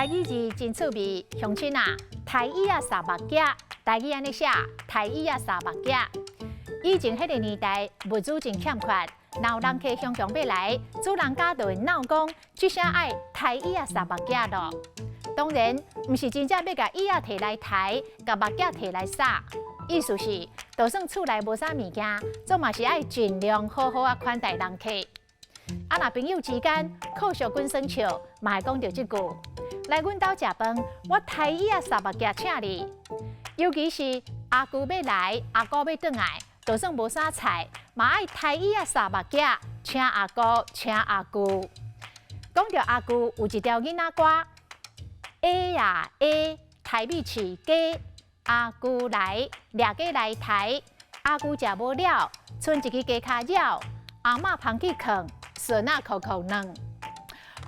台語字真趣味，鄉親啊，刣椅仔捒目鏡，台語按呢寫，刣椅仔捒目鏡。以前彼个年代物資真欠缺，若有人客雄雄欲來，主人家就會鬧講，這聲愛刣椅仔捒目鏡囉。當然，毋是真正欲共椅仔提來刣，共目鏡提來捒。意思是，就算厝內無啥物件，總嘛是愛盡量好好仔款待人客。啊，若朋友之間靠俗滾耍笑，嘛會講著這句：來阮兜食飯，我刣椅仔捒目鏡請你。尤其是阿舅欲來，阿姑欲轉來，就算無啥菜，嘛愛刣椅仔捒目鏡，請阿姑，請阿舅。講著阿舅，有一條囡仔歌：欸呀欸，台北市雞，阿舅來，掠雞來刣，阿舅食無了，賰一支雞跤爪，阿嬤捧去囥，孫仔扣扣軟。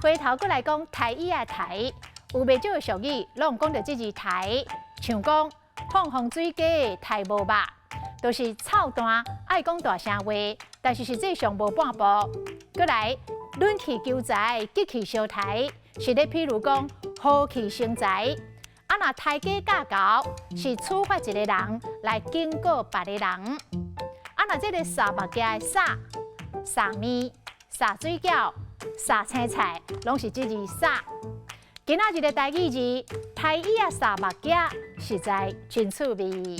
回頭閣來講刣椅仔刣，有袂少的俗語，攏講著這字刣，像講放風水雞刣無肉，就是臭彈愛講大聲話，但是實際上無半步。閣來，忍氣求財，激氣相刣，是咧譬如講和氣生財。啊，若刣雞教猴，是處罰一個人來警告別個人。啊，若這个捒目鏡的捒，捒麵、捒水餃、捒青菜，攏是這字捒。今仔日的台語字，刣椅仔捒目鏡，實在真趣味。